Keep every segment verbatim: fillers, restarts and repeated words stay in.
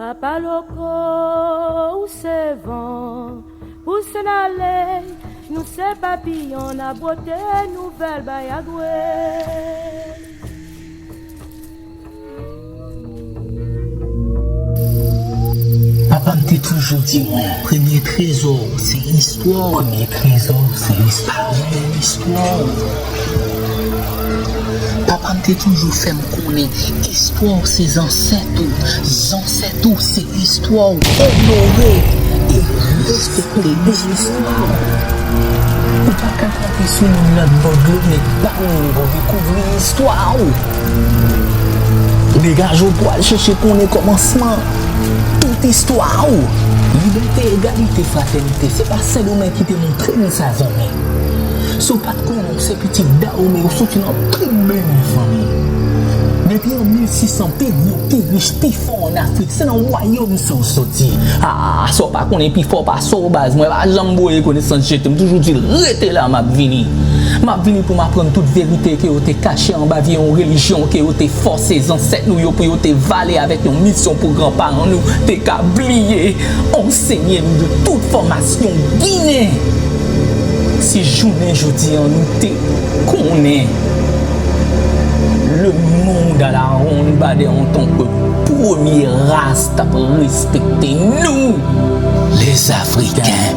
Papa Loko, ou se van, pouse n ale, nou se papiyon, n ap bwote nouvèl bay Agwe. Papa m te toujou di mwen, premye trezò w se istwa w, premye trezò w se istwa w, istwa w. Papa m te toujou fè m konnen istwa w se zansèt ou, zansèt ou se istwa w, onore e respekte istwa w. Ou pa ka kanpe sou moun lòt bò dlo, men pa ou menm pou dekouvri istwa w. Degaje w pou al chèche konnen kòmansman tout istwa w. Libète, egalite, fratènite, se pa Sendomeng ki te montre n sa, zanmi. Si w pa t konnen, w se pitit Dahomey, ou soti nan trib Benin, zanmi. Depi an mil sis san, pi gwo, pi rich, pi fò ann Afrik, se nan wayòm sa w soti. Ah, sa w pa konnen pi fò pase w, baz. Mwen pa janm bwè konesans jete. M toujou di l, rete la, m ap vini. M ap vini pou m aprann tout verite ke yo te kache anba vye yon relijyon ke yo te fòse zansèt nou yo pou yo te vale avèk yon misyon pou granparan nou te ka bliye, anseye nou de tout fòmasyon ginen. Si jounen jodi a nou te konnen le monde à la ronde, Baden, antanke premye ras, t ap respekte nou, les Africains.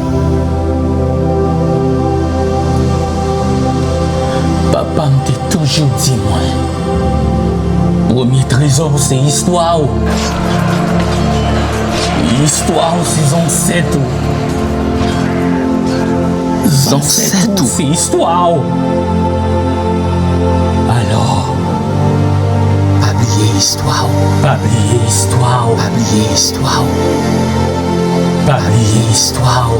Papa m te toujou di mwen, premye trezò w se istwa w. Istwa w se zansèt ou. Zansèt ou se istwa w. Alò, pa bliye istwa w. Pa bliye istwa w. Pa bliye istwa w. Pa bliye istwa w.